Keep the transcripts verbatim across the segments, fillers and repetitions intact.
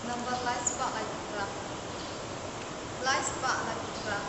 Nambar lai spah lai phra. Lai spah lai phra.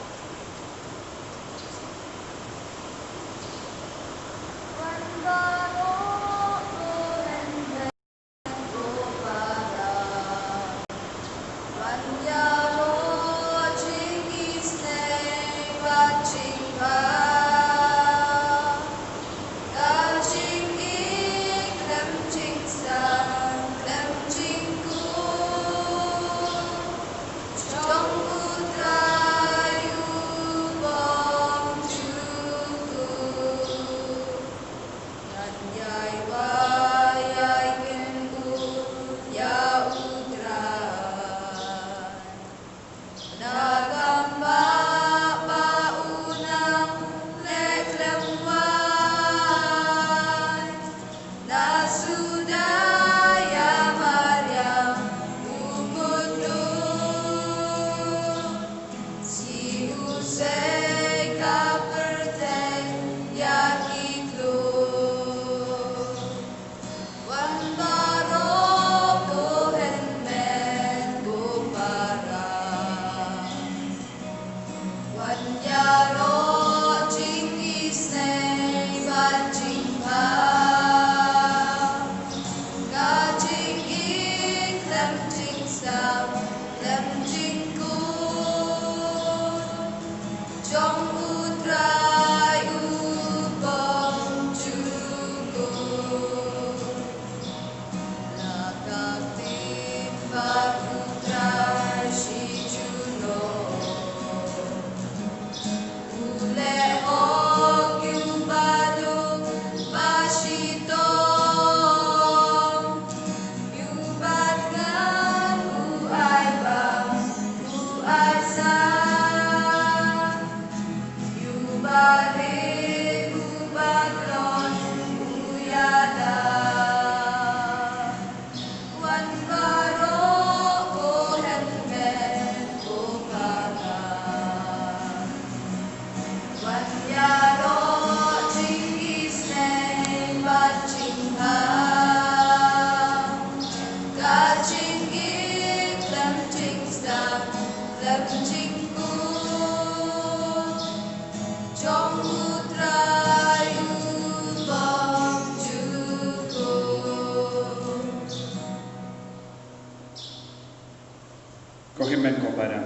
Ko hynmen ko para,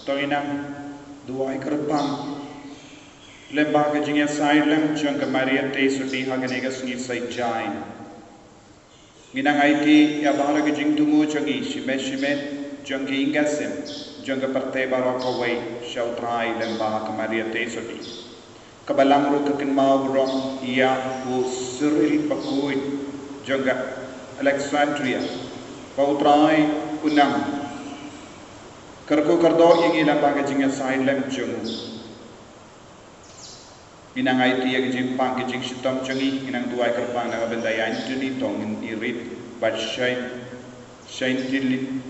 to ngin nang duwai kyrpang lem bad ka jingïasaid lem jong ka Maria Theisotti ha kane ka sngi Saitjaiñ. Ngin nang aiti ïa baroh ki jingthmu jong ngi shimet shimet, jong ki ïing ki sem, jong ka pyrthei baroh kawei sha U Trai lem bad ka Maria Theisotti. Kaba lang ruh ka kynmaw burom ïa u Cyril bakhuid jong ka Alexandria, ba U Trai un nang kyrkhu kyrdoh ïa ngi lem bad ka jingïasaid lem jong u. Ngin nang aiti ïa ki jingpang ki jingshitom jong ngi, ngin nang duwai kyrpang na ka bynta ïa Anthony, to ngin ïa rit bad Shane, Shane Tilin,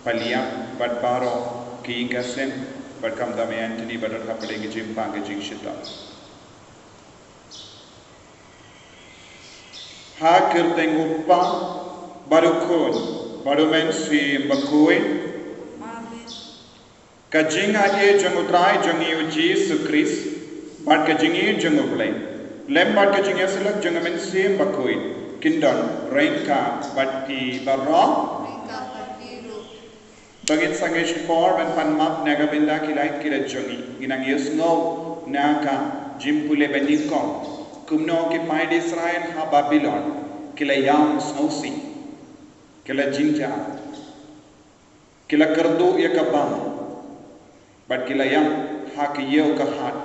Palia, bad baroh ki ïing ki sem, bad khamtam ïa Anthony ba don hapdeng ki jingpang ki jingshitom. Ha kyrteng U Kpa, bad U Khun, bad U Mynsiem Bakhuid. Amen. Ka jingaiei jong U Trai jong ngi U Jisu Khrist, bad ka jingïeit jong U Blei, lem bad ka jingïasyllok jong U Mynsiem Bakhuid, kin don ryngkat bad phi baroh. Ryngkat bad phi ruh. To ngin sangeh shipor ban pan map na ka bynta ki lait ki lait jong ngi. Ngin nang ïohsngew na ka jingpule ba nyngkong kumno ki paid Israel ha Babilon ki la ïam sngewsih, ki la jingjia, ki la kyrduh ïa ka bam, bad ki la ïam ha ki ïew ka hat,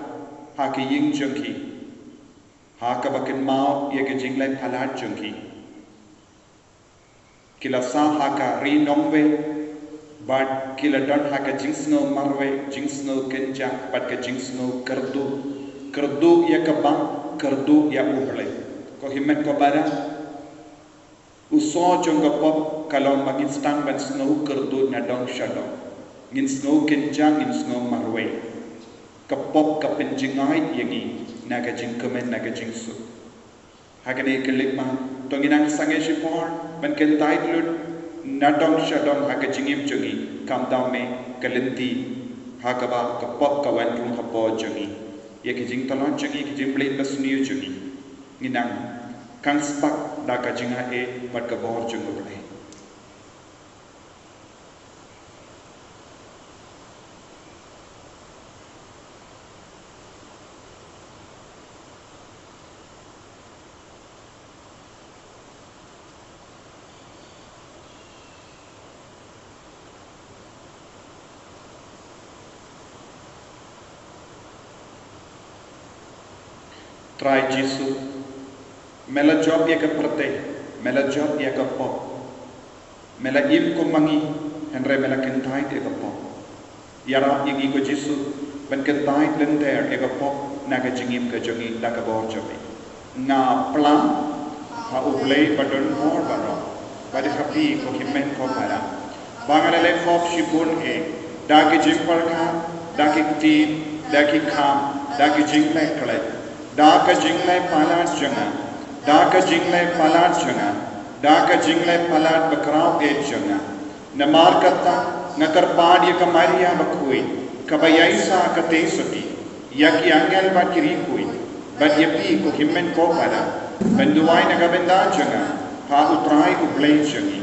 ha ki ïing jong ki, ha kaba kynmaw ïa ka jingleh palat jong ki. Ki la sah ha ka ri nongwei, bad ki la don ha ka jingsngew marwei, jingsngew kynjah, bad ka jingsngew kyrduh, kyrduh ïa ka bam, kyrduh ïa U Blei. Ko hynmen ko para, u sor jong ka pop ka long ba ngin sdang ban sngew kyrduh na dong sha dong. Ngin sngew kynjah, ngin sngew marwei. Ka pop ka pynjngai ïa ngi na ka jingkmen, na ka jingsuk. Ha kane ka lykma, to ngin nang sangeh shipor ban kyntait lut Nadong shadong ha ka jingim jong ngi, kam dam me ka lynti ha kaba ka pop ka wan rung hapoh jong ngi. Ïa ki jingtlot jong ngi, ki jingplie basniew jong ngi, ngi nang khang spah da ka jingaiei bad ka bor jong U Blei. Trai Jisu, me la jop ïa ka pyrthei, me la jop ïa ka pop. Me la im kum ma ngi, hynrei me la kyntait ïa ka pop. Ïarap ïa ngi ko Jisu, ban kyntait lynter ïa ka pop na ka jingim ka jong ngi da ka bor jong me. Nga plang ha U Blei ba don bor baroh, bad ha phi ko hynmen ko para, ba nga la leh pop shibun eh, da ki jingpyrkhat, da ki ktien, da ki kam, da ki jingleh klet, da ka jingleh palat jong nga, da ka jingleh palat jong nga, da ka jingleh palat bakhraw eh jong nga. Namar kata nga kyrpad ïa ka Maria bakhuid, kaba ïaisah ka Theisotti, ïa ki angel bad ki riewkhuid, bad ïa phi ko hynmen ko para, ban duwai na ka bynta jong nga ha U Trai U Blei jong ngi.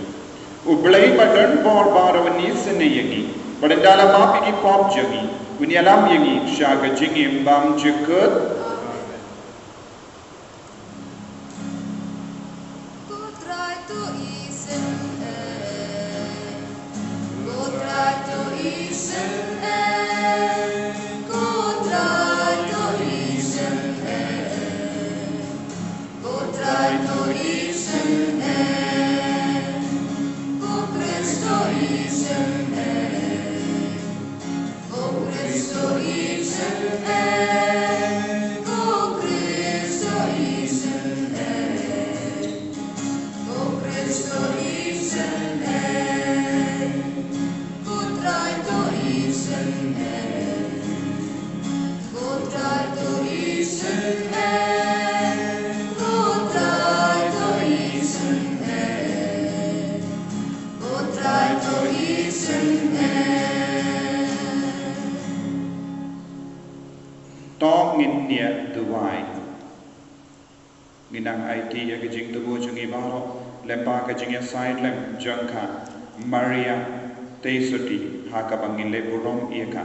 U Blei ba don bor baroh un isynei ïa ngi, bad ynda la map ïa ki pop jong ngi, un ïalam ïa ngi sha ka jingim bymjukut. Ko Trai to isynei, ko Trai to isynei, ko Trai to isynei, ko Trai to isynei, ko Khrist to isynei. Ko Khrist to isynei, ko Khrist to isynei, ko Khrist to isynei, ko Trai to isynei, ko Trai to isynei, ko Trai to isynei. Ko Trai to isynei. To ngin ïa duwai. Ngin nang aiti ïa ka jingthmu jong ngi baroh lyngba ka jingïasaid lem jong ka Maria Theisotti, ha kaba ngin leh burom ïa ka.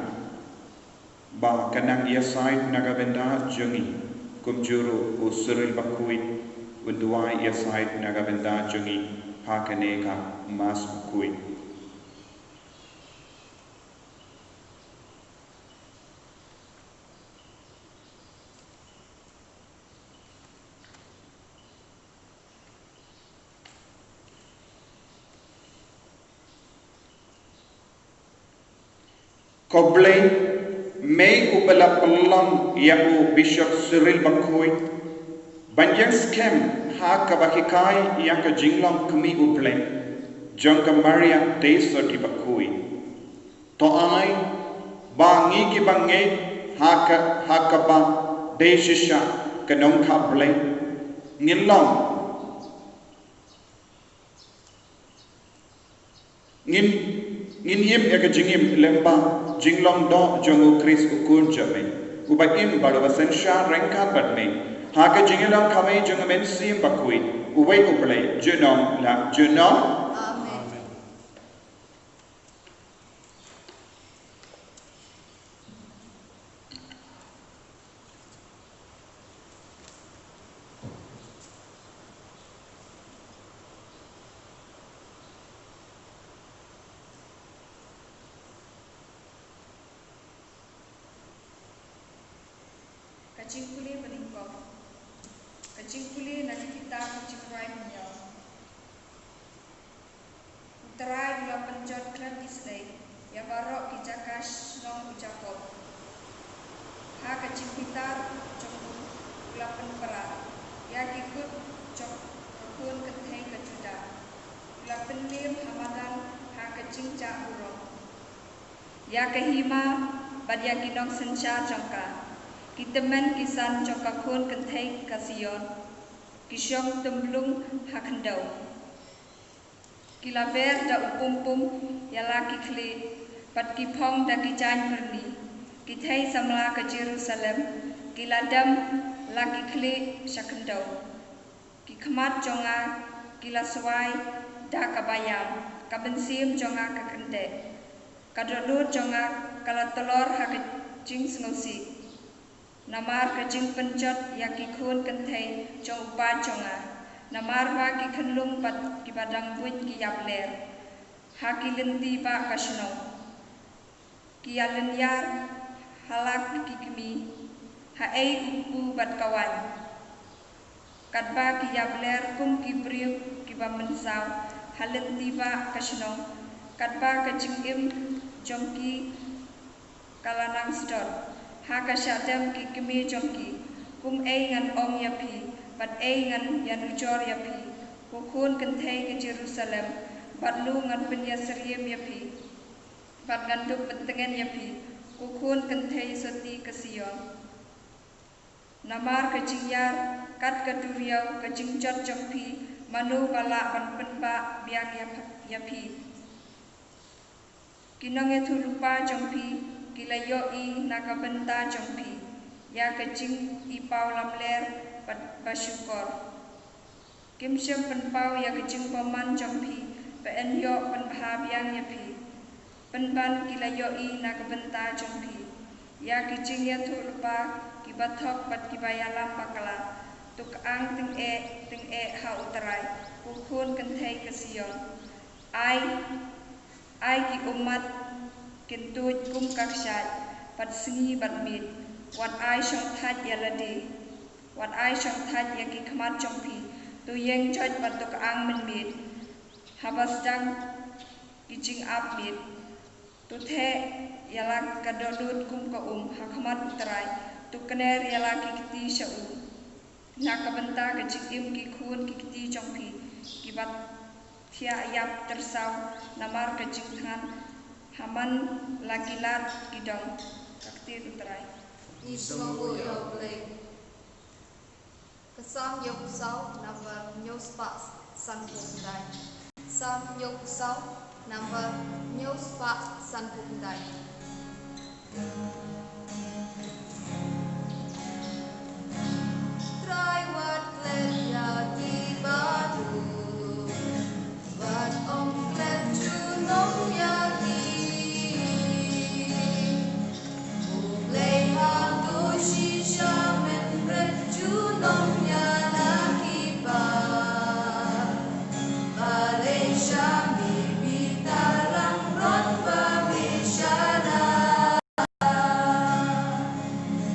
Ba kan nang ïasaid na ka bynta jong ngi, kumjuh ruh u Cyril bakhuid un duwai ïasaid na ka bynta jong ngi ha kane ka Mass bakhuid. Ko Blei, me uba la pynlong ïa u Bishop Cyril bakhuid ban ïeng skhem ha kaba hikai ïa ka jinglong kmie U Blei jong ka Maria Theisotti bakhuid. To ai ba ngi kiba ngeit ha ka, ha kaba dei shisha ka nongkhap Blei, ngin long, ngin, ngin im ïa ka jingim lyngba jinglong doh jong u Khrist u Khun jong me, uba im bad uba synshar ryngkat bad me ha ka jingïalong kawei jong u Mynsiem Bakhuid, uwei U Blei, junom la junom. Amen. Ka jingpule banyngkong. Ka jingpule na ki kitab ka jingrwai Hynñiew. U Trai u la pynjot khlem isynei ïa baroh ki jaka shnong u Jakob. Ha ka jingbitar jong u, u la pynpra ïa ki kut jong ka khun kynthei ka Judah. U la pynmih ha madan ha ka jingjah burom. Ïa ka hima bad ïa ki nongsynshar jong ka, ki tymmen ki san jong ka khun kynthei ka Sion, ki shong tymblung ha khyndew. Ki la ber da u pumpum ïa la ki khlieh, bad ki phong da ki jaiñ byrni. Ki thei samla ka Jerusalem ki la dem la ki khlieh sha khyndew. Ki khmat jong nga ki la swai da kaba ïam, ka mynsiem jong nga ka kyndeh. Ka dohnud jong nga ka la tlor ha ka jingsngewsih. Namar ka jingpynjot ïa ki khun kynthei jong u pa jong nga. Namar ba ki khunlung bad kiba dang buiñ ki ïap ler ha ki lynti ba ka shnong. Ki ïa lynñiar ha la ki kmie, ha ei u kpu bad ka waiñ. Katba ki ïap ler kum ki briew kiba mynsaw ha lynti ba ka shnong, katba ka jingim jong ki ka la nang sdot ha ka shah dem ki kmie jong ki. Kum ei ngan ong ïa phi, bad ei ngan ïanujor ïa phi, ko khun kynthei ka Jerusalem, bad lu ngan pynïasyriem ïa phi, bad ngan dup pyntngen ïa phi, ko khun kynthei sotti ka Sion. Namar ka jingïar kat ka duriaw ka jingjot jong phi, mano ba lah ban pynbah biang ïa ph-, ïa phi? Ki nongïathuhlypa jong phi ki la ïohi na ka bynta jong phi ïa ka jingipaw lamler bad ba shukor. Kim shym pynpaw ïa ka jingbymman jong phi, ba yn ïoh pynbha biang ïa phi. Pynban ki la ïohi na ka bynta jong phi ïa ki jingïathuhlypa kiba thok bad kiba ïalam bakla. To kyang tyngeh tyngeh ha U Trai, ko khun kynthei ka Sion. Ai, ai ki ummat kin tuid kum ka kshaid, bad sngi bad miet. Wat ai shongthait ïa lade, wat ai shongthait ïa ki khmat jong phi. To ïeng joit bad to kyang mynmiet, haba sdang ki jingap miet. To theh ïa la ka dohnud kum ka um ha khmat U Trai. To kner ïa la ki kti sha u na ka bynta ka jingim ki khun ki kti jong phi, kiba thiah ïap tyrsaw namar ka jingthngan, ha man la ki lad ki dong. Ka ktien U Trai. Ngi sngewbha ïa U Blei. Ka Salm hynñiew phew saw, number hynñiew spah sanphew khyndai. Salm hynñiew phew saw, number hynñiew spah sanphew khyndai. Trai wat klet ïa ki ba duk, wat ym klet junom ïa ki. U Blei hato shisha men klet junom ïa la ki ba, balei sha me bitar langbrot ba me shah la?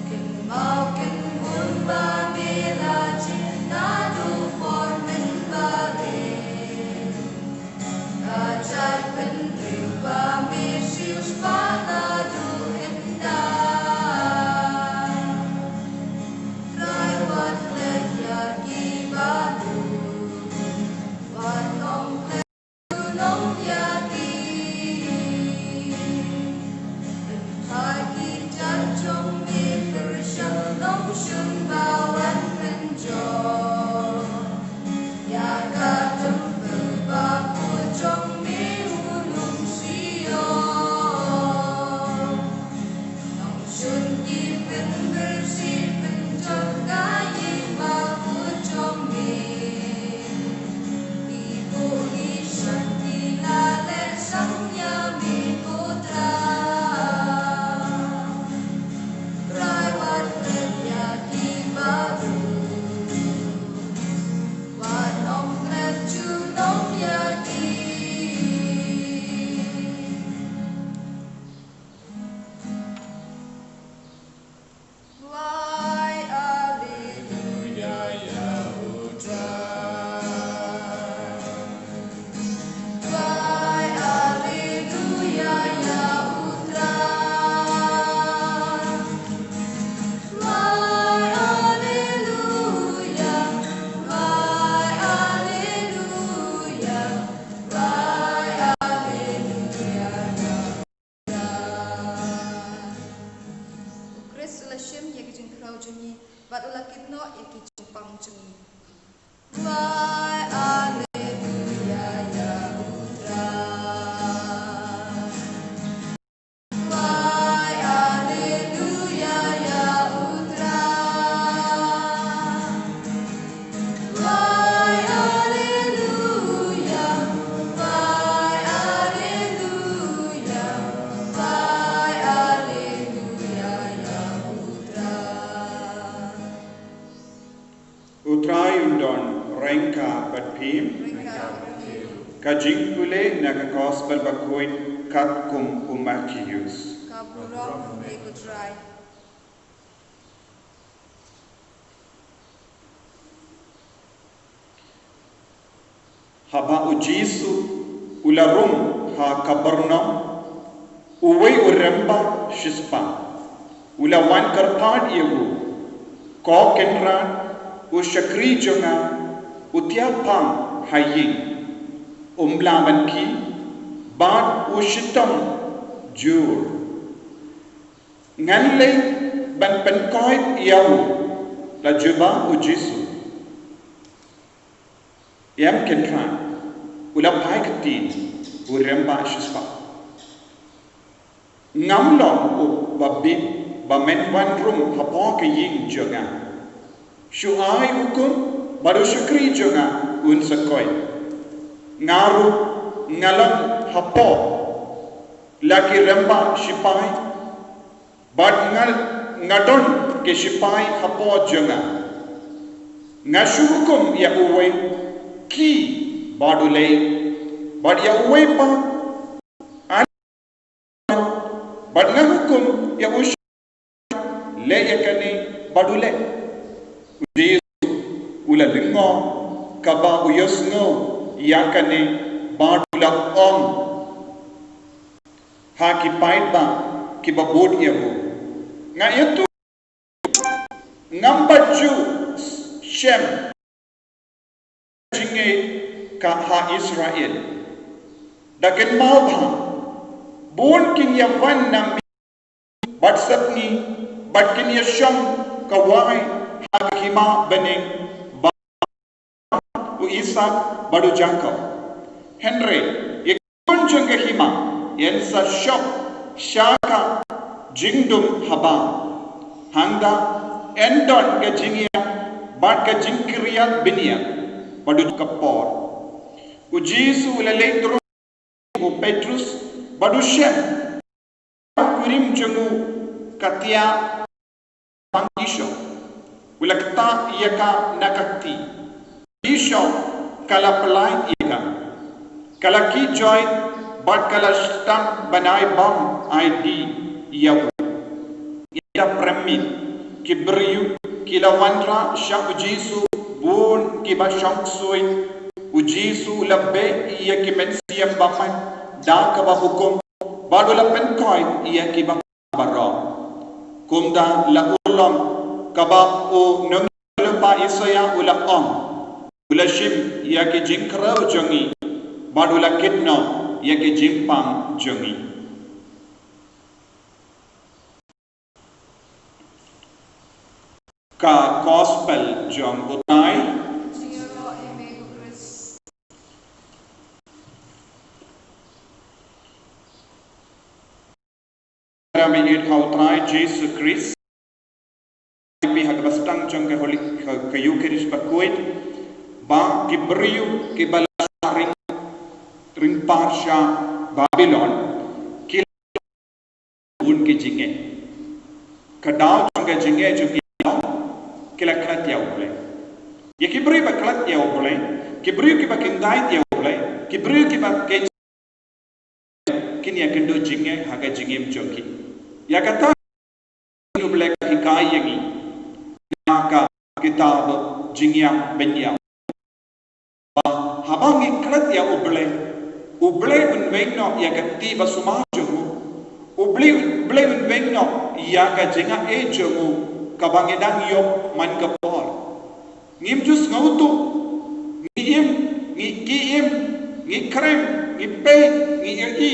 Kynmaw kynhun ba me la jied naduh por mynba rim. Ka jaitbynriew ba me siew spah naduh hyndai. Trai wat klet ïa ki ba duk, wat ym klet junom ïa ki. Kynthei ki jait jong me pyrshang nongshun ba wan pynjot ïa ka templ ba kut jong me u lum Sion. Nongshun ki pynpyrsi pynjot ka ïing ba kut jong me. Ki buh ki shan ki la leh sang ïa me ko Trai. Trai wat klet ïa ki ba duk, wat ym klet junom ïa ki. Why, alleluia, ïa U Trai. Why, alleluia, ïa U Trai. Why, alleluia. Why, alleluia. Why, alleluia, ïa U Trai. U Khrist u la shim ïa ki jingkhraw jong ngi, bad u la kit noh ïa ki jingpang jong ngi. Why, alleluia, ïa U Ka jingpule na ka Gospel bakhuid katkum u Mathaios. Ka burom ïa me ko Trai. Haba u Jisu u la rung ha Kapernaum, uwei u rymba shispah u la wan kyrpad ïa u, "Ko Kynrad, u shakri jong nga u thiah pang ha ïing, um lah ban khih bad u shitom jur. Ngan leit ban pynkoit ïa u," la jubab u Jisu. "Em Kynrad," u la phai ktien u rymba shispah. "Ngam long u babit ba men wan rung hapoh ka ïing jong nga. Shu ai hukum bad u shakri jong nga un sa koit. Nga ruh nga long hapoh la ki rymba shipai, bad nga, nga don ki shipai hapoh jong nga. Nga shu hukum ïa uwei, 'Khie,' bad u leit, bad ïa uwei pat, 'An,' bad nga hukum ïa u sha, 'Leh ïa kane,' bad u leh." U Jisu u la lyngngoh kaba u ïohsngew ïa kane bad u la ong ha ki paidbah kiba bud ïa u, "Nga ïathuh, ngam pat ju shem jingngeit ka ha Israel. Da kynmaw bha, bun kin ïa wan na miet bad sepngi, bad kin ïa shong kawei ha ka hima bneng bad u Isaak bad u Jakob. Hynrei ïa ki khun jong ka hima yn sa shop sha ka jingdum haba, hangta yn don ka jingïap bad ka jingkyrïat bniat bad u ka por." U Jisu u la leit rung u Petrus bad u shem, u kurim jong u ka thiah pang ki shong. U la ktah ïa ka na ka kti. Ki shong ka la pyllait ïa ka. Ka la khih joit bad ka la sdang ban ai bam ai dih ïa u. Ynda prem miet, ki briew ki la wanrah sha u Jisu, bun kiba shong ksuid. U Jisu u la beh ïa ki mynsiem bymman da kaba hukum, bad u la pynkoit ïa kiba baroh. Kumta la urlong kaba u nongïalam lypa Isaïah u la ong, "U la shim ïa ki jingkyrkhu jong ngi, bad u la kit noh ïa ki jingpang jong ngi." Ka Gospel jong u Trai. Kyrpad ïa u Trai Jisu Khrist. Phi ha kaba sdang jong ka Holy, ka, ka Eucharist bakhuid, ba ki briew kiba la ring, ring par sha Babilon ki bun ki jingeh. Ka daw jong ka jingeh jong ki, ki la klet ïa U Blei. Ïa ki briew ba klet ïa U Blei, ki briew kiba kyntait ïa U Blei, ki briew kiba kin ïa kynduh jingeh ha ka jingim jong ki. Ïa kata U Blei ka hikai ïa ngi na ka kitab Jingïap Bynïap, ba haba ngi klet ïa U Blei, U Blei un weng noh ïa ka kti ba sumar jong u. U Blei, U Blei un weng noh ïa ka jingaiei jong u kaba ngi dang ïoh man ka por. Ngim ju sngewthuh, ngi im, ngi, ngi im, ngi kren, ngi peit, ngi ïohi,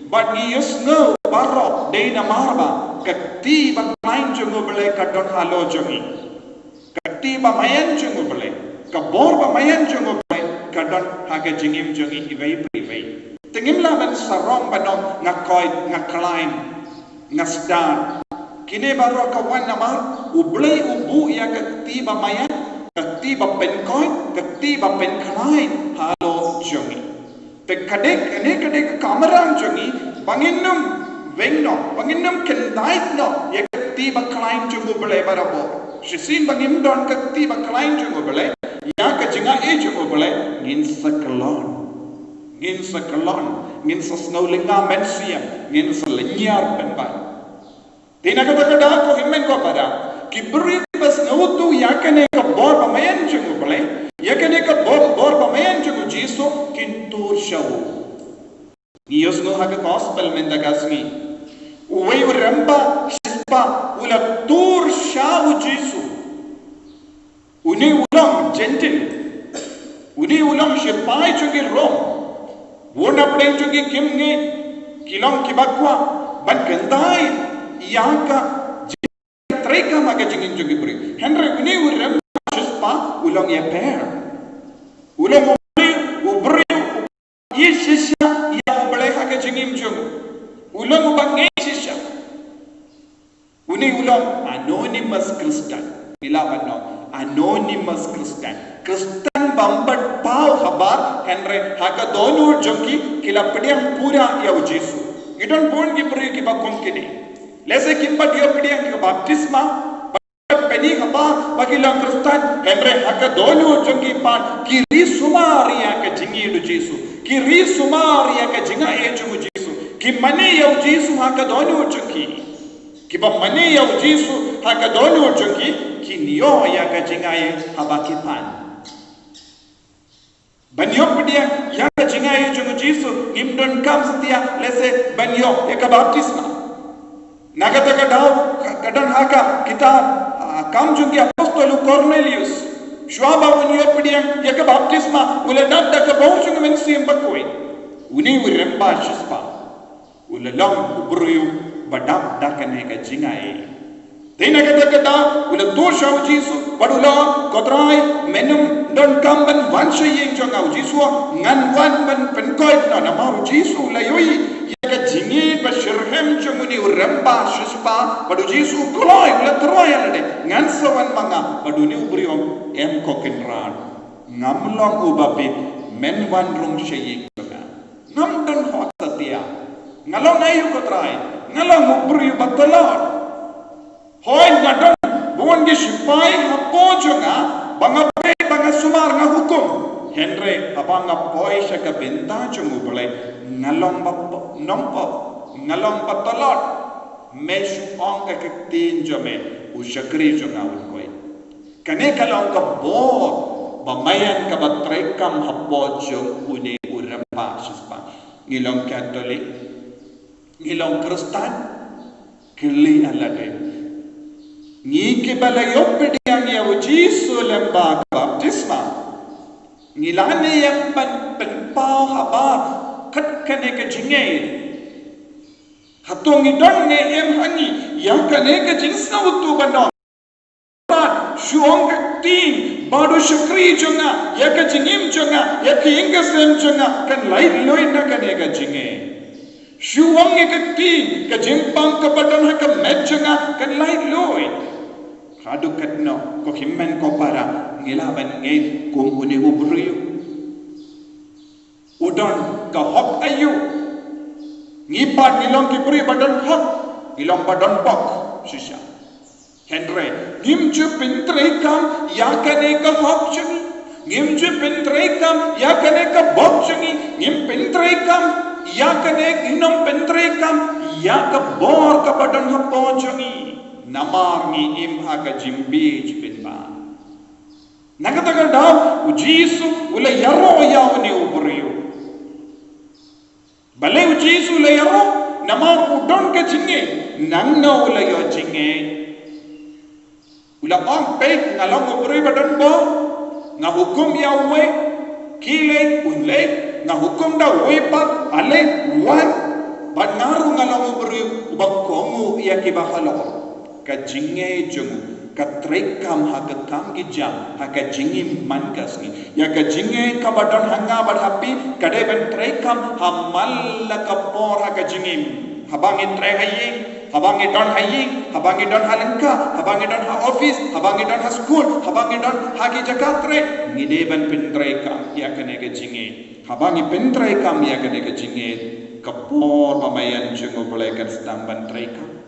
bad ngi ïohsngew baroh dei namar ba ka kti ba khlaiñ jong U Blei ka don halor jong ngi. Ka kti ba maïan jong U Blei, ka bor ba maïan jong U Blei ka don ha ka jingim jong ngi iwei pa iwei. Te ngim lah ban sarong ban ong nga koit, nga khlaiñ, nga stad. Kine baroh ka wan namar U Blei u buh ïa ka kti ba maïan, ka kti ba pynkoit, ka kti ba pynkhlaiñ halor jong ngi. Te ka dei, kane ka dei ka kamram jong ngi ba ngin ym weng noh, ba ngin ym kyntait noh ïa ka kti ba khlaiñ jong U Blei barabor. Shisien ba ngim don ka kti ba khlaiñ jong U Blei, ïa ka jingaiei jong U Blei, Blei, ngin sa kyllon. Ngin sa kyllon. Ngin sa sngew lynga mynsiem. Ngin sa lynñiar pynban. Te na kata ka daw ko hynmen ko para, ki briew ba sngewthuh ïa kane ka bor ba maïan jong U Blei, ïa kane ka bor, bor ba maïan jong U Jisu, kin tur sha u. Ngi ïohsngew ha ka gospel mynta ka sngi, uwei u rangbah shispah u la tur sha U Jisu. Une u long Gentile. Une u long shipai jong ki Rom. Bun na pdeng jong ki kim ngeit, ki long kiba kwah ban kyntait ïa ka jingtreikam ha ka jingim jong ki briew. Hynrei une u rangbah shispah u long ïapher. U long u briew, u briew, u ïeit shisha ïa U Blei ha ka jingim jong u. U long uba ngeit shisha. Une u long anonymous Christian. Ngi lah ban ong anonymous Christian. Khristan bym pat paw habar, hynrei ha ka dohnud jong ki, ki la pdiang pura ïa U Jisu. Ngi don bun ki briew kiba kum kine. Lehse kim pat ïoh pdiang ïa ka baptisma, bym pat pdiang habar ba ki long Khristan, hynrei ha ka dohnud jong ki pat, ki ri sumar ïa ka jingïeit U Jisu. Ki ri sumar ïa ka jingaiei jong U Jisu. Ki mane ïa U Jisu ha ka dohnud jong ki. Kiba mane ïa U Jisu ha ka dohnud jong ki, kin ïoh ïa ka jingaiei haba ki pan. Ban ïoh pdiang ïa ka jingaiei jong U Jisu, ngim donkam satia lehse ban ïoh ïa ka baptisma. Na kata ka daw, ka, ka don ha ka kitab, ah, Kam jong ki Apostol u Kornelius. Shuwa ba un ïoh pdiang ïa ka baptisma, u la dap da ka bor jong U Mynsiem Bakhuid. Une u rangbah shispah u la long u briew ba dap da kane ka jingaiei. Te na kata ka daw u la tur sha U Jisu bad u la ong, Ko Trai, men ym donkam ban wan sha ïing jong nga. U Jisu u ong, Ngan wan ban pynkoit noh. Namar U Jisu u la ïohi ïa ka jingïeit ba shitrhem jong une u rangbah shispah, bad U Jisu u kloi, u la tyrwa ïa lade. Ngan sa wan ma nga. Bad une u briew u ong, Em ko kynrad, ngam long uba bit, men wan rung sha ïing jong nga. Ngam don hok satia. Nga long aïu, Ko Trai? Nga long u briew ba tlot. Hooid, nga don bun ki shipai hapoh jong nga, ba nga peit, ba nga sumar, nga hukum. Hynrei haba nga poi sha ka bynta jong U Blei, nga long ba p-, nongpop, nga long ba tlot. Me shu ong ïa ka ktien jong me, u shakri jong nga un koit. Kane ka long ka bor ba maïan kaba treikam hapoh jong une u rangbah shispah. Ngi long Katholik, ngi long Khristan, kylli ïa lade. Ngi kiba la ïoh pdiang ïa U Jisu lyngba ka baptisma, ngi la ne ïa ban pynpaw habar kat kane ka jingngeit? Hato ngi don ne em ha ngi ïa kane ka jingsngewthuh ban ong, Trai, shu ong ka ktien, bad u shakri jong nga, ïa ka jingim jong nga, ïa ka ïing ka sem jong nga kan lait luid na kane ka jingngeit? Shu ong ïa ka ktien, ka jingpang kaba don ha ka met jong nga kan lait luid? Haduh katno, ko hynmen ko para, ngi lah ban ngeit kum une u briew? U don ka hok aïu? Ngi pat ngi long ki briew ba don hok, ngi long ba don bok shisha. Hynrei ngim ju pyntreikam ïa kane ka hok jong ngi. Ngim ju pyntreikam ïa kane ka bok jong ngi. Ngim pyntreikam ïa kane, ngim pyntreikam ïa ka bor kaba don hapoh jong ngi. Namar ngi im ha ka jingbieit pynban. Na kata ka daw, U Jisu u la ïaroh ïa une u briew. Balei U Jisu u la ïaroh? Namar u don ka jingngeit. Nangno u la ïoh jingngeit? U la ong, Peit, nga long u briew ba don bor. Nga hukum ïa uwei, khie leit, un leit. Nga hukum da uwei pat, a leit, wan. Bad nga ruh nga long u briew uba kohnguh ïa kiba halor. Ka jingngeit jong u ka treikam ha ka kam ki jam, ha ka jingim man ka sngi. Ïa ka jingngeit kaba don ha nga bad ha phi ka dei ban treikam ha man la ka por ha ka jingim. Haba ngi treh ha ïing, haba ngi don ha ïing, haba ngi don ha lyngkha, haba ngi don ha office, haba ngi don ha skul, haba ngi don ha ki jaka treh, ngi dei ban pyntreikam ïa kane ka jingngeit. Haba ngi pyntreikam ïa kane ka jingngeit, ka por ba maïan jong U Blei kan sdang ban treikam.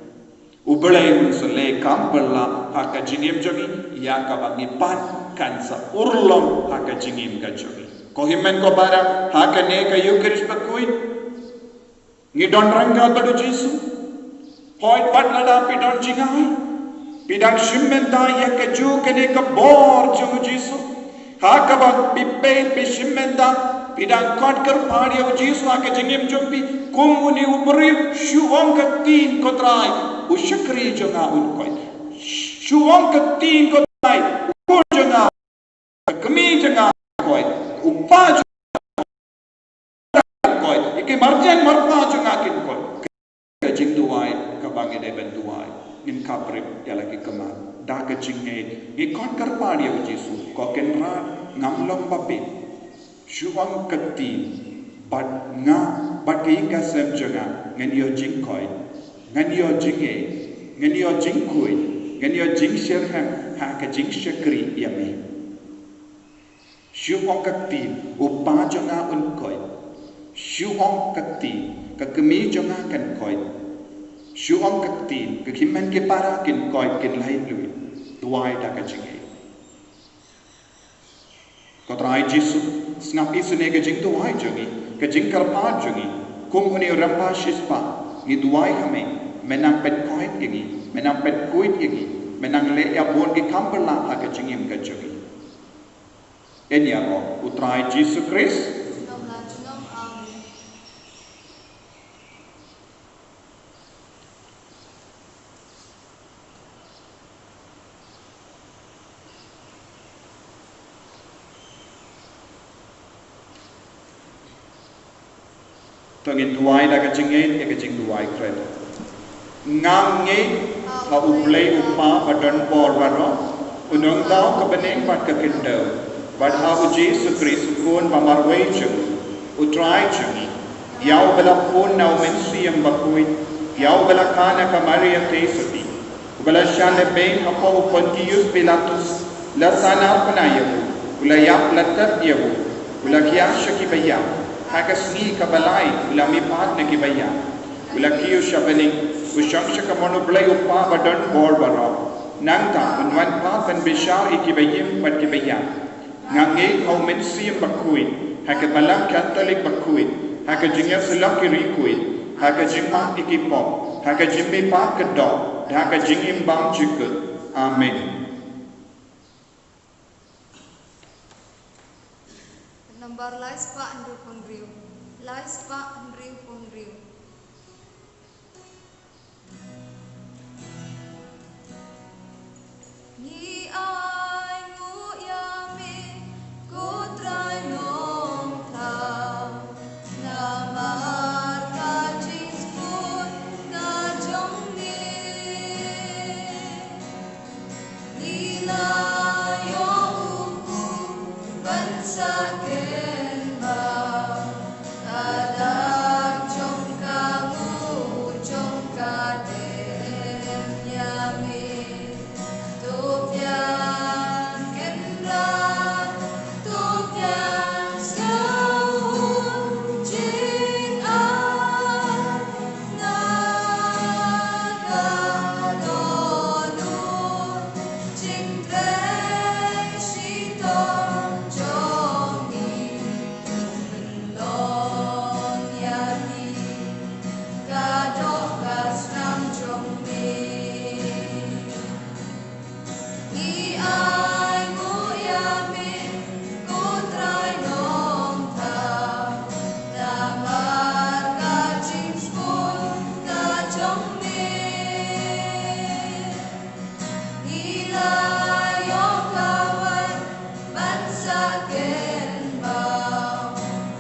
U Blei un sa leh kam bylla ha ka jingim jong ngi ïa kaba ngi pan, kan sa urlong ha ka jingim ka jong ngi. Ko hynmen ko para, ha kane ka Eucharist bakhuid, ngi don ryngkat bad u Jisu. Hooid, wat lada phi don jngai, phi dang shim bynta ïa kajuh kane ka bor jong u Jisu. Ha kaba phi peit, phi shim bynta, phi dang khot kyrpad ïa u Jisu ha ka jingim jong phi kum une u briew, shu ong ka ktien, ko Trai, u shakri jong nga un koit. Shu ong ka ktien, ko Trai, u khun jong nga, ka kmie jong nga koit, u kpa jong nga koit, ïa ki marjan marpa jong nga kin koit. Ka jingduwai kaba ngi dei ban duwai, ngin khapbrip ïa la ki khmat. Da ka jingngeit ngi khot kyrpad ïa u Jisu, ko Kynrad, ngam long ba bit. Shu ong ka ktien, bad nga, bad ka ïing ka sem jong nga, ngan ïoh jingkoit, ngan ïoh jingngeit, ngan ïoh jingkhuid, ngan ïoh jingshitrhem ha ka jingshakri ïa me. Shu ong ka ktien, u kpa jong nga un koit. Shu ong ka ktien, ka kmie jong nga kan koit. Shu ong ka ktien, ki hynmen ki para kin koit, kin laitluid. Duwai da ka jingngeit. Ko Trai Jisu, sngap isynei ka jingduwai jong ngi, ka jingkyrpad jong ngi. Kum une u rympei shispah, ngi duwai ha me, me nang pynkoit ïa ngi, me nang pynkhuid ïa ngi, me nang leh ïa bun ki kam phylla ha ka jingim ka jong ngi. Yn ïaroh u Trai Jisu Khrist. Junom la junom. Amen. To ngin duwai da ka jingngeit, ïa ka jingduwai kren. Nga ngeit ha U Blei U Kpa ba don bor baroh, U Nongdaw ka bneng bad ka khyndew, bad ha U Jisu Khrist U Khun ba marwei jong ngi, U Trai jong ngi, ïa uba la pun na U Mynsiem Bakhuid, ïa uba la khah na ka Maria Theisotti, uba la shah lehbeiñ hapoh u Pontius Pilatus, la sahnarphna ïa u, u la ïap, la tep ïa u, u la khiah sha kiba ïap, ha ka sngi kaba lai u la mihpat na kiba ïap, u la kiew sha bneng, u shong sha kamon U Blei U Kpa ba don bor baroh. Nangta un wan pat ban bishar ïa kiba im bad kiba ïap. Nga ngeit ha U Mynsiem Bakhuid, ha ka Balang Katholik bakhuid, ha ka jingïasyllok ïa ki riewkhuid, ha ka jingmap ïa ki pop, ha ka jingmihpat ka doh, da ha ka jingim bymjukut. Amen. Nambar lai spah hynriewphew hynriew. Lai spah hynriewphew hynriew. Ngi ainguh ïa me, ko Trai Nongthaw, namar ka jingkyrkhu ka jong me. Ngi la ïoh u khun ban sa kynmaw, ka dak jong ka nguh jong ka dem ïa me. To biang Kynrad, to biang sha u jingai. Ngi ainguh ïa me, ko Trai Nongthaw, namar ka jingkyrkhu ka jong me. Ngi la ïoh ka wan ban sa kynmaw,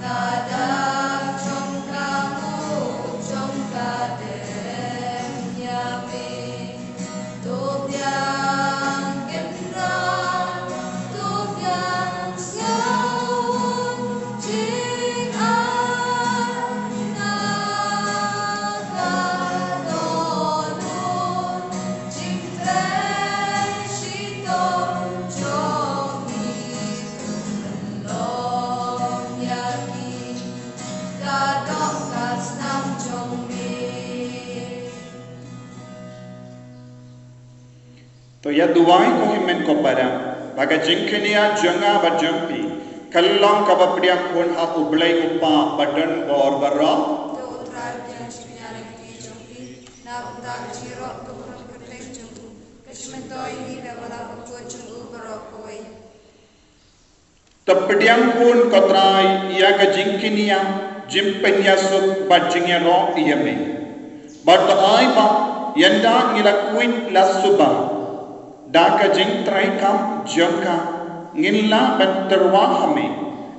ka dak jong ka nguh jong ka dem ïa me. To biang Kynrad, to biang sha u jingai, na ka dohnud jingtrei shitom jong ngi, to pynlong ïa ngi ka doh ka snam jong me. To ïa duwai ko hynmen ko para, Ha ka jingkñia jong nga bad jong phi, ka long kaba pdiang khun ha U Blei U Kpa badonbor baroh. To U Trai pdiang shibun ïa la ki kti jong phi, na ka bynta ka jingïaroh ka burom kyrteng jong u, ka jingmyntoi ïa ngi bad ïa la ka kti jong u baroh kawei. To pdiang khun ko Trai ïa ka jingkñia, jingpynïasuk bad jingïaroh ïa me. Bad to ai ba ynda ngi la khuid la suba da ka jingtrei kam jong ka, ngin lah ban tyrwa ha me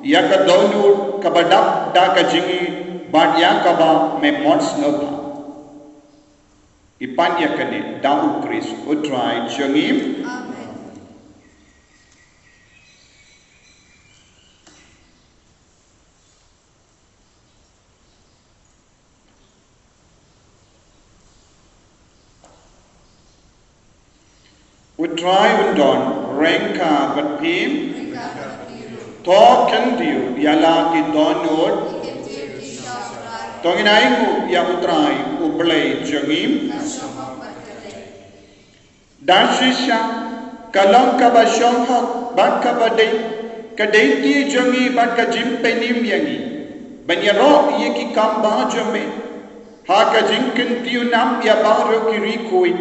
ïa ka dohnud kaba dap da ka jingïeit bad ïa kaba me mon sngewbha. Ngi pan ïa kane da U Khrist U Trai jong ngi. Amen. U Trai un don ryngkat bad phi. To kyntiew ïa la ki dohnud. To ngin ainguh ïa U Trai U Blei jong ngi. Da shisha ka long kaba shong hok bad kaba dei ka dei ti jong ngi bad ka jingpynim ïa ngi ban ïaroh ïa ki kam ba jong me ha ka jingkyntiew nam ïa baroh ki riewkhuid.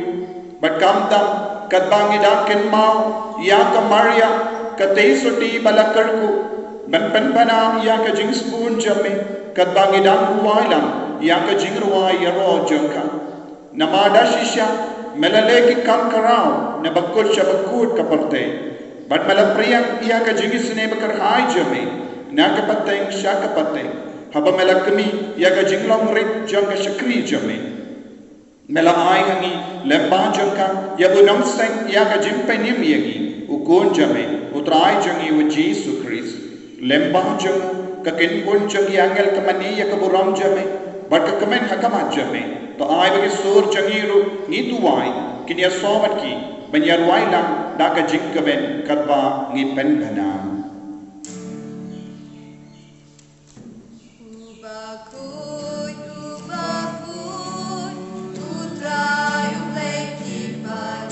Bad khamtam katba ngi da kynmaw ïa ka Maria ka tei sotti ba la kyrkhu ban pynbna ïa ka jingsbun jong me, katba ngi da rwai lang ïa ka jingrwai ïaroh jong ka. Namar da shisha me la leh ki kam khraw na bakut sha bakut ka pyrthei, bad me la pdiang ïa ka jingisynei bakyrhai jong me na ka pateng sha ka pateng, haba me la khmih ïa ka jinglong rit jong ka shakri jong me. Me la ai ha ngi lem bad jong ka ïa u nongseng ïa ka jingpynim ïa ngi, u Khun jong me, U Trai jong ngi U Jisu Khrist. Lem bad jong u, ka kynhun jong ki angel ka mane ïa ka burom jong me bad ka kmen ha khmat jong me. To ai ba ki sur jong ngi ruh ngi duwai kin ïasoh bad ki ban ïarwai lang da ka jingkmen katba ngi pynbna. U bakhuid, u bakhuid, U Trai U Blei ki paidbah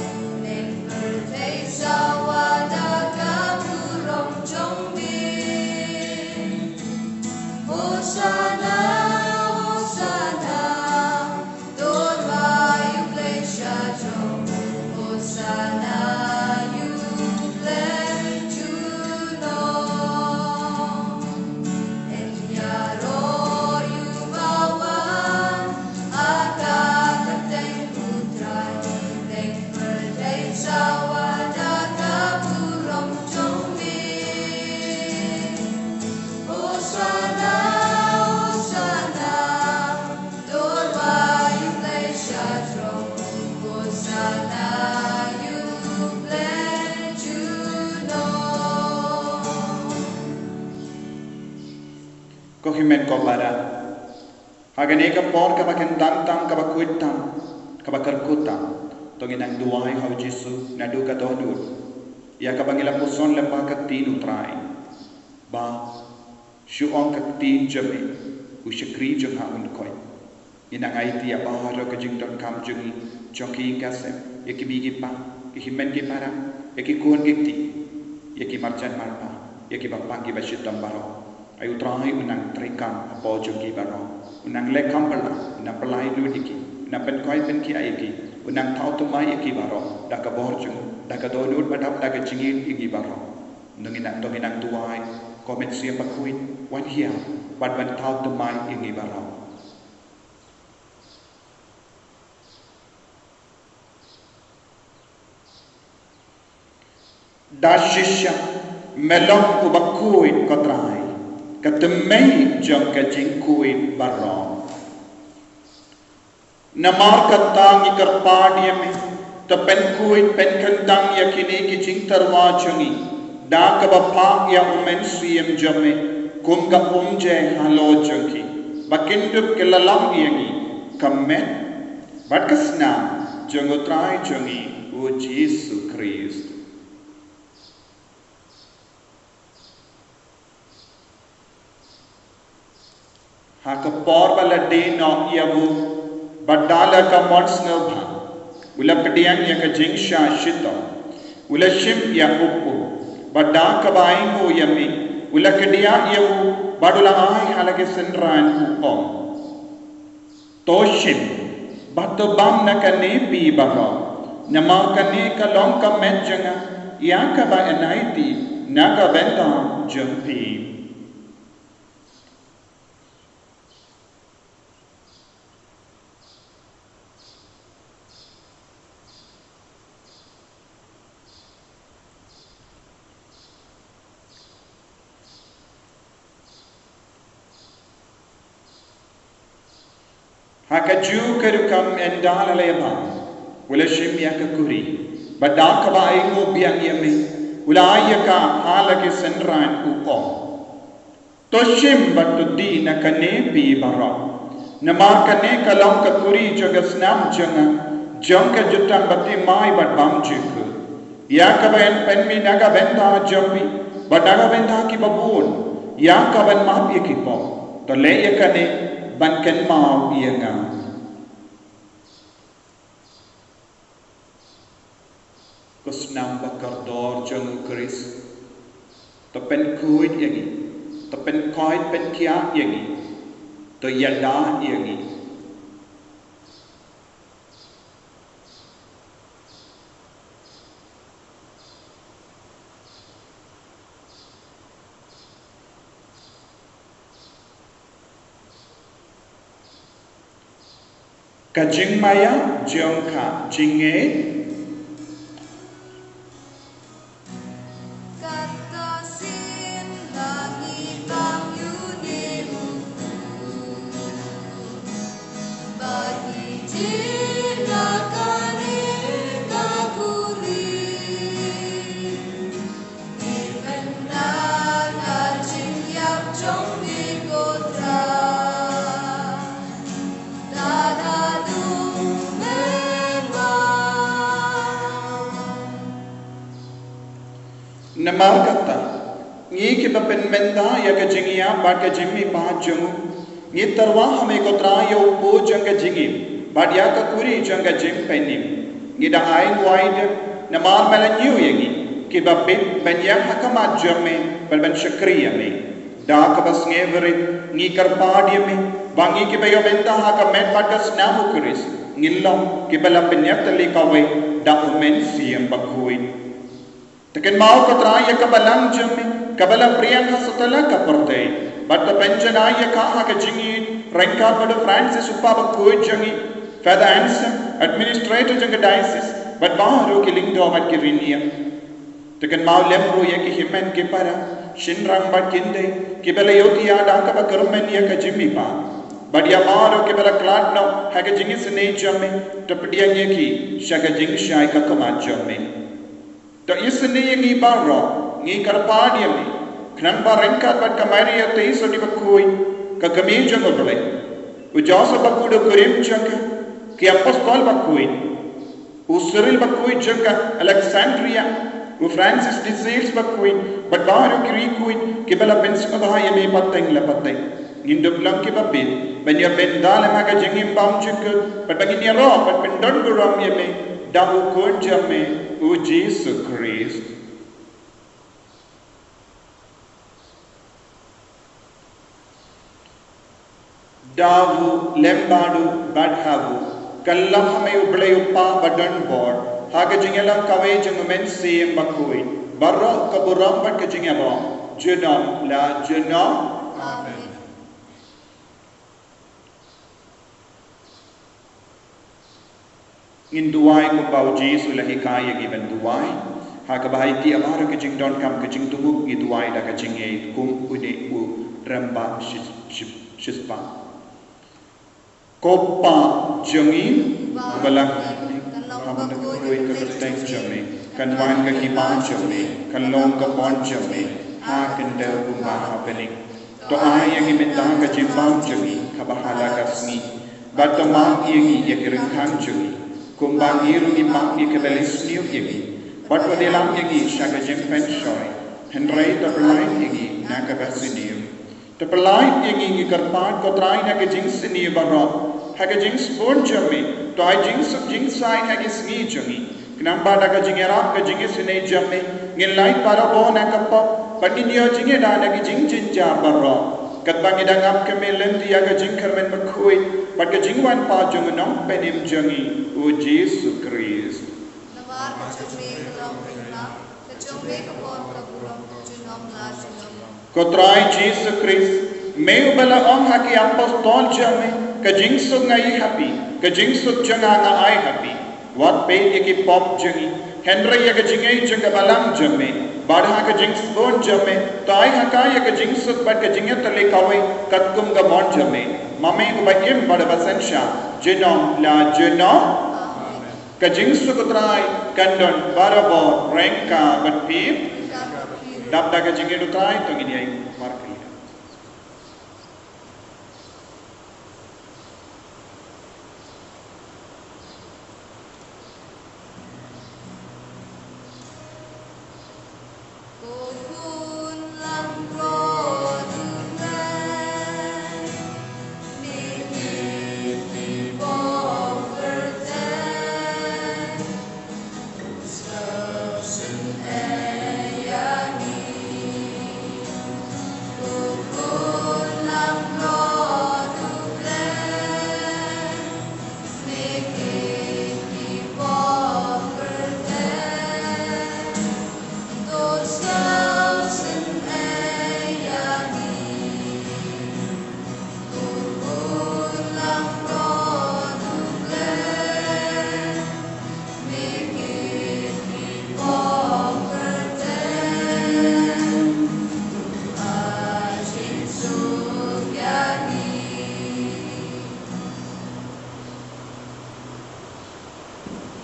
pyrthei sawa da ka burom jong me. Hosanna, Hosanna, to U Trai U Blei sha jrong, Hosanna ïa U Blei junom. Ko hynmen ko para, ha kane ka por kaba kyntang tam, kaba khuid tam, kaba kyrkhu tam, to ngin nang duwai ha U Jisu naduh ka dohnud ïa kaba ngi la puson lem bad ka ktien U Trai. Ba shu ong ka ktien jong me, u shakri jong nga un koit. Ngin nang aiti ïa baroh ka jingdonkam jong ngi, jong ki ïing ki sem, ïa ki mei ki pa, ki hynmen ki para, ïa ki khun ki kti, ïa ki marjan marpa, ïa ki bapang ki bashitom baroh. Ai U Trai un nang trei kam hapoh jong ki baroh, un nang leh kam pala, un nang pynlait lut ïa ki, un nang pynkoit pynkhiah ïa ki, un nang thaw thymmai ïa ki baroh da ka bor jong u, da ka dohnud ba dap da ka jingïeit ïa ngi baroh. To ngin nang, to ngin nang duwai, ko Mynsiem Bakhuid, wan hiar bad wan thaw thymmai ïa ngi baroh. Da shisha me long u bakhuid ko Trai, ka thymmei jong ka jingkhuid baroh. Namar kata ngi kyrpad ïa me, to pynkhuid pynkyntang ïa kine ki jingtyrwa jong ngi da kaba phah ïa U Mynsiem jong me kum ka umjer halor jong ki, ba kin dup ki la long ïa ngi ka met bad ka snam jong U Trai jong ngi U Jisu Khrist. Ha ka por ba la die noh ïa u, bad da la ka mon sngewbha, u la pdiang ïa ka jingshah shitom, u la shim ïa u pum, Bad da kaba ainguh ïa me, u la kdiah ïa u, bad u la ai ha la ki synran, u ong: To shim, bad to bam na kane phi baroh, namar kane ka long ka met jong nga, ïa kaba yn aiti na ka bynta jong phi. Ha kajuh ka rukom ynda la lehbam, u la shim ïa ka kuri, bad da kaba ainguh biang ïa me, u la ai ïa ka ha la ki synran, u ong: To shim bad to die na kane phi baroh, namar kane ka long ka kuri jong ka snam jong nga, jong ka jutang bathymmai bad bymjukut, ïa kaba yn pynmih na ka bynta jong phi bad na ka bynta kiba bun, ïa kaban map ïa ki pop. To leh ïa kane ban kynmaw ïa nga. Ko snam ba kordor jong u Khrist, to pynkhuid ïa ngi, to pynkoit pynkhiah ïa ngi, to ïada ïa ngi. Ka jingmaïa jong ka jingngeit. Namar kata, ngi kiba pynmynta ïa ka jingïap bad ka jingmihpat jong u, ngi tyrwa ha me ko Trai ïa u pud jong ka jingim bad ïa ka kuri jong ka jingpynim. Ngi da ai nguai de, namar me la ñiew ïa ngi kiba bit ban ïeng ha khmat jong me bad ban shakri ïa me. Da kaba sngewrit ngi kyrpad ïa me ba ngi kiba ïoh bynta ha ka met bad ka snam u Khrist ngin long kiba la pynïap tylli kawei da u Mynsiem Bakhuid. To kynmaw ko Trai ïa ka balang jong me kaba la pdiang ha satlak ka pyrthei, bad to pynjanai ïa ka ha ka jingïeit ryngkat bad u Francis u Kpa Bakhuid jong ngi, Father Anselm, administrator jong ka diocese, bad baroh ki lyngdoh bad ki riewniam. To kynmaw lem ruh ïa ki hynmen ki para, shynrang bad kynthei kiba la ïohi ïa da kaba kyrmen ïa ka jingmihpat, bad ïa baroh kiba la khlad noh ha ka jingisynei jong me, to pdiang ïa ki sha ka jingshai ka khmat jong me. To isynei ïa ngi baroh, ngi kyrpad ïa me, khnang ba ryngkat bad ka Maria Theisotti Bakhuid, ka kmie jong U Blei, u Joseph Bakhuid u kurim jong ka, ki apostol bakhuid, u Cyril Bakhuid jong ka Alexandria, u Francis de Sales Bakhuid, bad baroh ki riewkhuid kiba la pynsngewbha ïa me pateng la pateng, ngin dup long kiba bit ban ïa pynda lem ha ka jingim bymjukut, bad ba ngin ïaroh bad pyndon burom ïa me da u Khun jong me, u Jisu Khrist. Da u lem bad u bad ha u, kylla ha me U Blei U Kpa badonbor, ha ka jingïalam kawei jong U Mynsiem Bakhuid, baroh ka burom bad ka jingïaroh junom la junom. Amen. Ngin duwai kumba u Jisu u la hikai ïa ngi ban duwai. Ha kaba aiti ïa baroh ki jingdonkam ka jingtnguh, ngi duwai da ka jingïeit kum une u rangbah shi-, shi-, shispah. Ko Kpa jong ngi uba lang ha bneng, kan long ba khuid ka kyrteng jong me, kan wan ka hima jong me, kan long ka mon jong me ha khyndew kumba ha bneng. To ai ïa ngi mynta ka jingbam jong ngi kaba ha la ka sngi, bad to map ïa ngi ïa ki ryngkang jong ngi, kumba ngi ruh ngi map ïa kiba leh sniew ïa ngi, bad wat ïalam ïa ngi sha ka jingpynshoi, hynrei to pyllait ïa ngi na kaba sniew. To pyllait ïa ngi, ngi kyrpad ko Trai, na ka jingsniew baroh, ha ka jingsbun jong me, to ai jingsuk jingsaiñ ha ki sngi jong ngi, khnang ba da ka jingïarap ka jingisynei jong me, Ngin lait barabor na ka pop, bad ngin ïoh jingïada na ki jingjynjar baroh. Katba ngi dang ap kyrmen lynti ïa ka jingkyrmen bakhuid bad ka jingwan pat jong u Nongpynim jong ngi, u Jisu Khrist. Namar ka jong me ka long ka hima, ka jong me ka pop ka burom, junom la junom. Ko Trai Jisu Khrist, me uba la ong ha ki apostol jong me, ka jingsuk nga ai ha phi, ka jingsuk jong nga nga ai ha phi. Wat peit ïa ki pop jong ngi, hynrei ïa ka jingngeit jong ka balang jong me, bad ha ka jingsbun jong me, to ai ha ka ïa ka jingsuk bad ka jingïatylli kawei, katkum ka mon jong me. Ma me uba im bad uba synshar, junom la junom. Ka jingsuk u Trai kan don barabor ryngkat bad phi. Dap da ka jingïeit u Trai, to ngin ïa markylliang.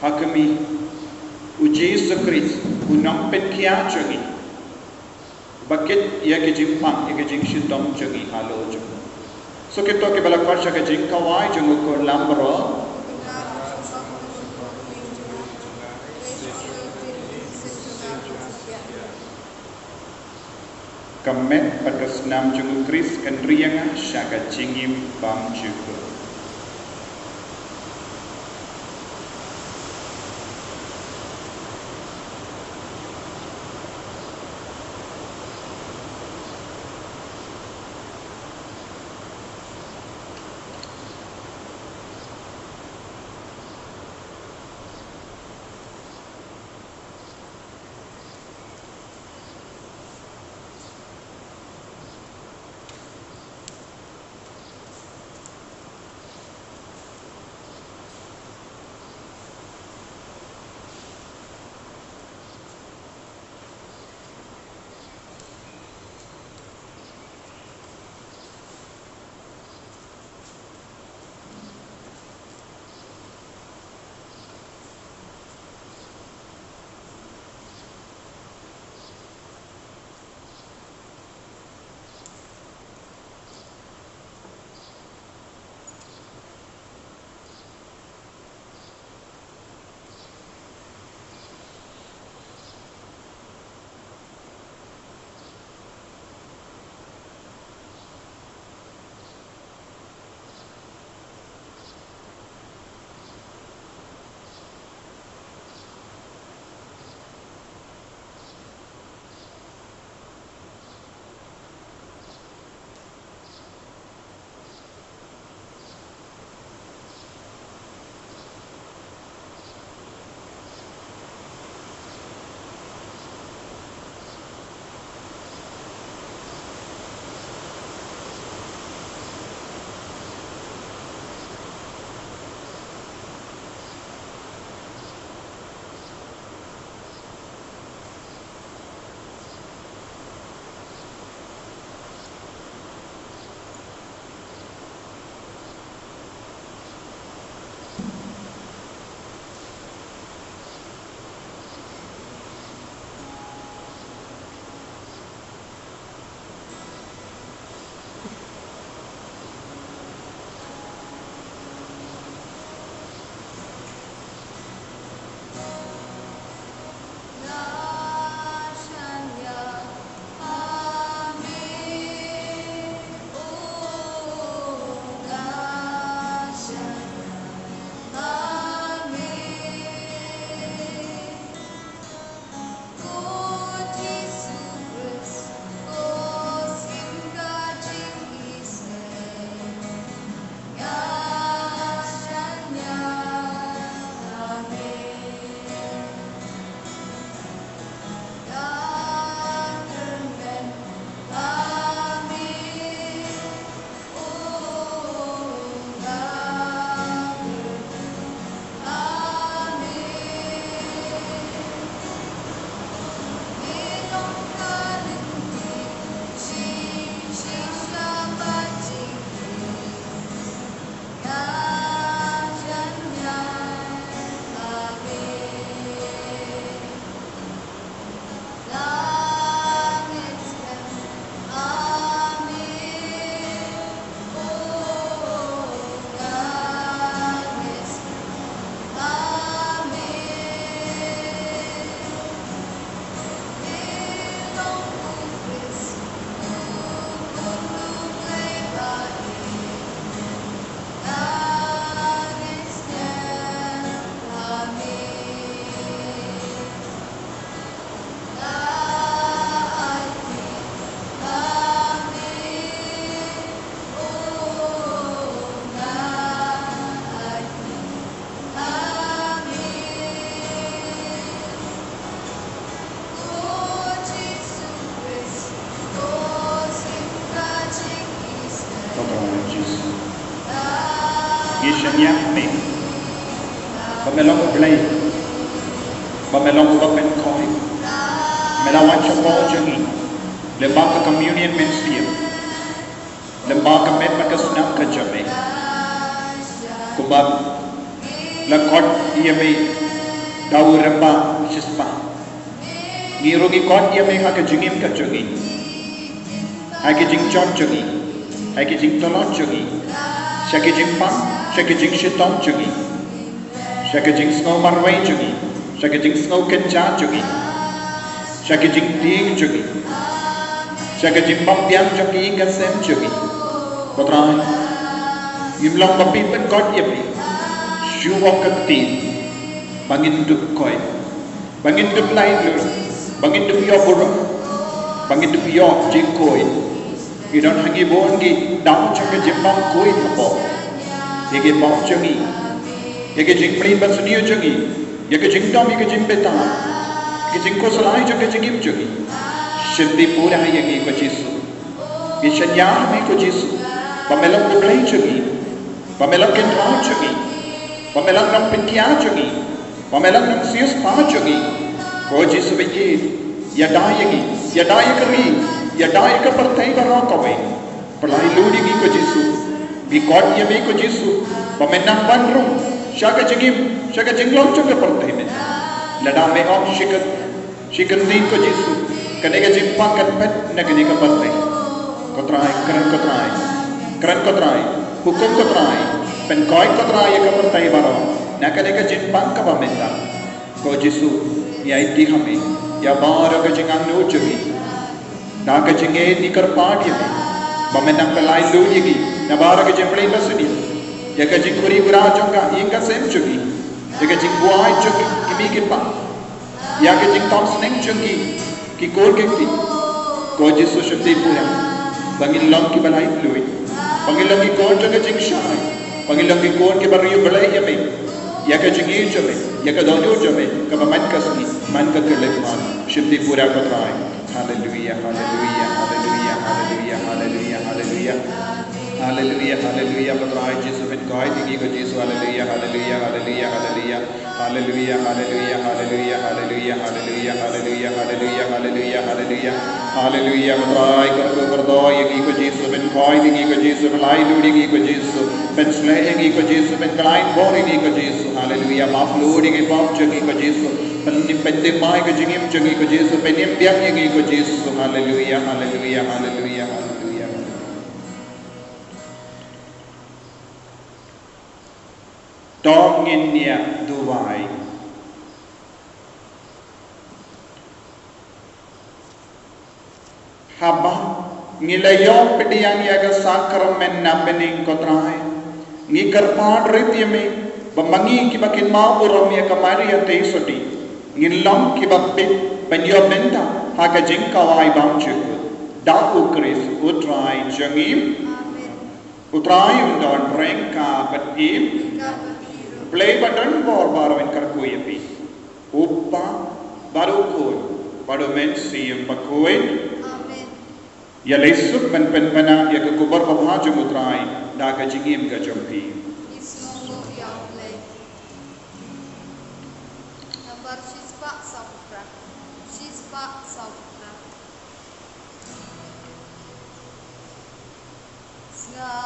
Ha ka mih u Jisu Khrist, u nongpynkhiah jong ngi, ba kit ïa ka jingpang, ïa ka jingshitom jong ngi halor jong u. Sa kito kiba la khot sha ka jingkhawai jong u, ko lam baroh. Ka met bad ka snam jong u Khrist kan ri ïa nga sha ka jingim bymjukut. Ngi shaniah me ba me long U Blei, ba me long uba pynkhuid. Me la wan shapoh jong ngi lyngba ka communion mynsiem, lyngba ka met bad ka snam ka jong me. Kumba la khot ïa me da u rangbah shispah, ngi ruh ngi khot ïa me ha ka jingim ka jong ngi, ha ka jingjot jong ngi, ha ka jingtlot jong ngi, sha ka jingpang, sha ka jingshitom jong ngi, sha ka jingsngew marwei jong ngi, sha ka jingsngew kynja jong ngi, sha ka jingtieng jong ngi, sha ka jingbymbiang jong ka ïing ka sem jong ngi. Ko Trai, ngim long ba phi pynkhuid ïa phi shuh ïa ka ktien ba ngin dup khuid, ba ngin dup laitluid, ba ngin dup ïoh burom, ba ngin dup ïoh jingkhuid. Ngi don ha ngi bun ki daw jong ka jingbymkhuid hapoh ïa ki pop jong ngi, ïa ka jingplie basniew jong ngi, ïa ka jingdom, ïa ka jingbitar, ïa ka jingkhuslai jong ka jingim jong ngi. Shim pura ïa ngi ko Jisu. Ngi shaniah me ko Jisu ba me long U Blei jong ngi, ba me long Kynrad jong ngi, ba me long Nongpynkhiah jong ngi, ba me long Nongsiewspah jong ngi. Ko Jisu baieit, ïada ïa ngi, ïada ïa ka ri, ïada ïa ka pyrthei baroh kawei. Pynlait lut ïa ngi ko Jisu. Ngi khot ïa me ko Jisu ba men nang ban rung sha ka jingim, sha ka jinglong jong ka pyrthei mynta. Lada me ong shi kyntien, shi kyntien ko Jisu, kane ka jingpang kan phet na kane ka pyrthei. Ko Trai, kren ko Trai, kren ko Trai, hukum ko Trai, pynkhuid ko Trai ïa ka pyrthei baroh na kane ka jingpang kaba mynta. Ko Jisu, ngi aiti ha me ïa baroh ka jingangnud jong ngi. Da ka jingngeit ngi kyrpad ïa me ba men nang pynlait lut ïa ngi na baroh ka jingplie basniew, ïa ka jingkhuslai jong ka ïing ka sem jong ngi, ïa ka jingbuaid jong ki kmie ki kpa, ïa ka jingthoh sneng jong ki, ki khun ki kti. Ko Jisu, shim pura ba ngin long kiba laitluid, ba ngin long ki khun jong ka jingshai, ba ngin long ki khun kiba riewblei ïa me, ïa ka jingïeit jong me, ïa ka dohnud jong me kaba man ka sngi, man ka khyllipmat. Shim pura ko Trai. Haleluia, haleluia, haleluia, haleluia, haleluia, haleluia. Haleluia, haleluia, ko Trai Jisu, pynkhuid ïa ngi ko Jisu. Haleluia, haleluia, haleluia, haleluia. Haleluia, haleluia, haleluia, haleluia, haleluia, haleluia, haleluia, haleluia, haleluia. Haleluia, ko Trai, kyrkhu kyrdoh ïa ngi ko Jisu, pynkhuid ïa ngi ko Jisu, pynlait lut ïa ngi ko Jisu, pynshlei ïa ngi ko Jisu, pynkylla bor ïa ngi ko Jisu. Haleluia, map lut ïa ngi pop jong ngi ko Jisu, pyn, pynthymmai ka jingim jong ngi ko Jisu, pynim biang ïa ngi ko Jisu. Haleluia, haleluia, haleluia, haleluia. To ngin ïa duwai. Haba ngi la ïoh pdiang ïa ka sakramen na bneng ko Trai, ngi kyrpad rit ïa me ba ma ngi kiba kynmaw burom ïa ka Maria Theisotti ngin long kiba bit ban ïoh bynta ha ka jingkhawai bymjukut da U Khrist U Trai jong ngi. U Trai un don ryngkat bad phi. Blei ba don bor baroh un kyrkhu ïa phi, U Kpa bad U Khun bad U Mynsiem Bakhuid. Amen. Ïaleh suk ban pynpaw ïa ka khubor babha jong U Trai da ka jingim ka jong phi. Ïa U Blei. Nambar shispah saw phra. Shispah saw phra. Sngap